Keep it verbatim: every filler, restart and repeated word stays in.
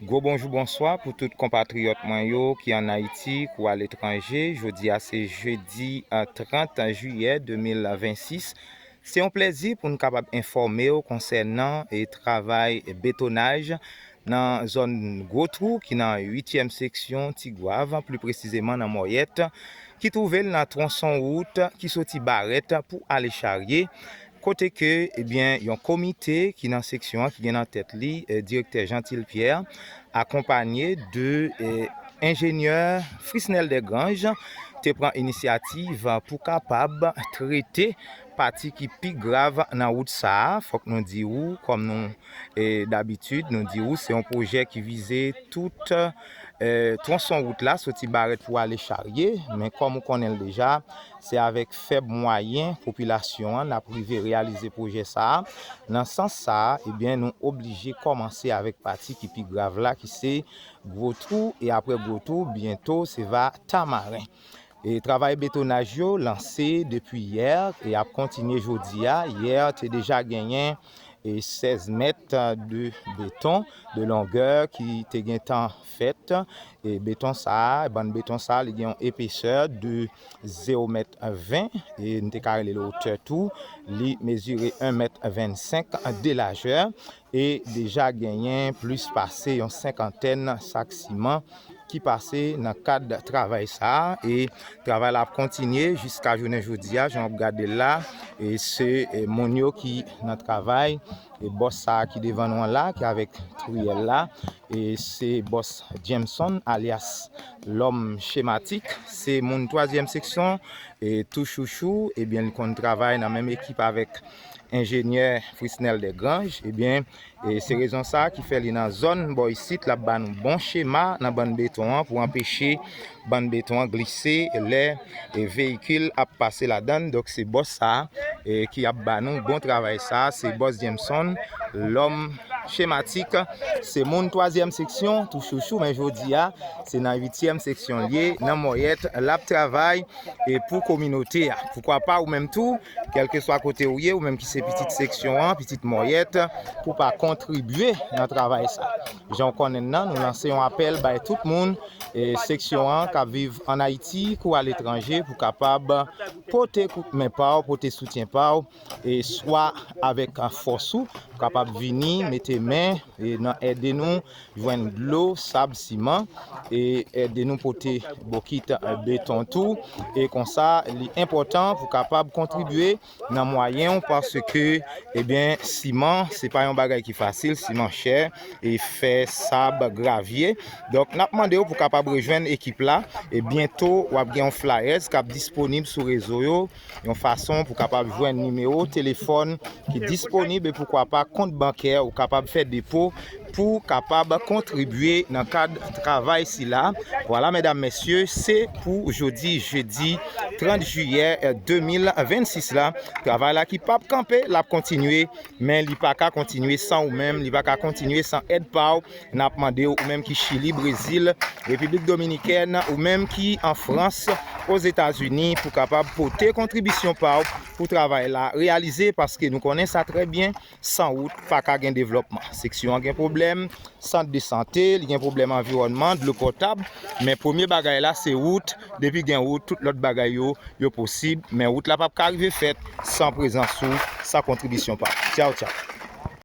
Gwo bonjou, bonswa pou tout konpatriyòt mwen yo ki ann Ayiti kou aletranje. Jodi a se jedi, eh, trant jiyè de mil vennsis. Se yon plezi pou n kapab enfòme w konsènan, eh, travay betonaj nan zòn Gwo Twou ki nan uityèm seksyon Tigwav, pli presizeman nan Mòyèt, ki twouve l nan twonson wout ki soti Barèt pou ale Charye, kote ke, ebyen, yon komite ki nan seksyon an, ki gen nan tèt li, eh, direktè Jeantil Pierre, akonpanye de, eh, enjenyè Frisnel Desgranges, te pran inisyativ pou kapab trete pati ki pi grav nan wout sa a. Fòk nou di w, kòm nou, eh, dabitid, nou di w, se yon pwojè ki vize tout, eh, twonson wout la, soti Barèt pou ale Charye. Men kòm ou konnen l deja, se avèk fèb mwayen popilasyon an n ap rive reyalize pwojè sa a. Nan sans sa a, ebyen, nou oblije kòmanse avèk pati ki pi grav la, ki se Gwo Twou, e apre Gwo Twou, byento, se va Tamaren. E travay betonaj yo lanse depi yè e ap kontinye jodi a. Yè te deja genyen, e, sèz mèt de beton de longè ki te gentan fèt. E beton sa a, bann beton sa a, li gen yon epesè de zewo mèt ven, e n te ka rele l wotè tou. Li mezire en mèt vennsenk de lajè, e deja genyen plis pase yon senkantèn sak siman ki pase nan kad travay sa a, e travay la ap kontinye jiska jounen jodi a, jan w ap gade l la, e se, e, moun yo ki nan travay, e bòs sa a ki devan nou an la, ki avèk triyèl la, e se bòs Jameson, alyas Lòm Chematik, se moun twazyèm seksyon, e tou chouchou, ebyen, li konn travay nan menm ekip avèk enjenyè Frisnel Desgranges, ebyen, e se rezon sa a ki fè li nan zòn bò isit, l ap ba nou bon chema nan bann beton an pou anpeche bann beton an glise lè, e, veyikil ap pase ladan l. Donk, se bòs sa a, e, ki ap ba nou bon travay sa a, se bòs Jameson, Lòm Chematik, se moun twazyèm seksyon, tou chouchou, men jodi a, se nan uityèm seksyon l ye, nan Mòyèt, l ap travay, e, pou kominote a. Poukwa pa ou menm tou, kèlkeswa kote ou ye, ou menm ki se pitit seksyon an, pitit Mòyèt, pou pa kontribye nan travay sa. Jan w konnen l nan, nou lanse yon apèl bay tout moun, e, seksyon an k ap viv ann Ayiti kou aletranje pou kapab pote kout men pa w, pote soutyen pa w, e swa avèk, a, fòs ou, ou kapab vini mete men, e, nan ede nou jwenn dlo, sab, siman, e ede nou pote bokit, e, beton tou. E konsa, li enpòtan pou kapab kontribye nan mwayen w, paske, ebyen, siman, se pa yon bagay ki fasil, siman chè, e fè, sab, gravye. Donk, n ap mande w pou kapab rejwenn ekip la, e byento, w ap gen yon flyers k ap disponib sou rezo yo, yon fason pou kapab jwenn nimewo telefòn ki disponib e poukwa pa kont bankè ou kapab fè depo pou kapab kontribye nan kad travay sila. Vwala, medam, mesye, se pou jodi, jedi trant jiyè, eh, de mil vennsis la. Travay la ki p ap kanpe, l ap kontinye, men li pa ka kontinye san ou menm, li pa ka kontinye san èd pa w. N ap mande w, ou menm ki Chili, Brezil, Repiblik Dominikèn, ou menm ki an Frans, Ozetazini, pou kapab pote kontribisyon pa w pou travay la reyalize, paske nou konnen sa trè byen, san wout, pa ka gen devlòpman. Seksyon an gen pwoblèm sant de sante, li gen pwoblèm anviwònman, dlo potab, men premye bagay la, se wout. Depi gen wout, tout lòt bagay yo, yo posib, men wout la p ap ka rive fèt san prezans ou, san kontribisyon pa w. Tchaw, tchaw.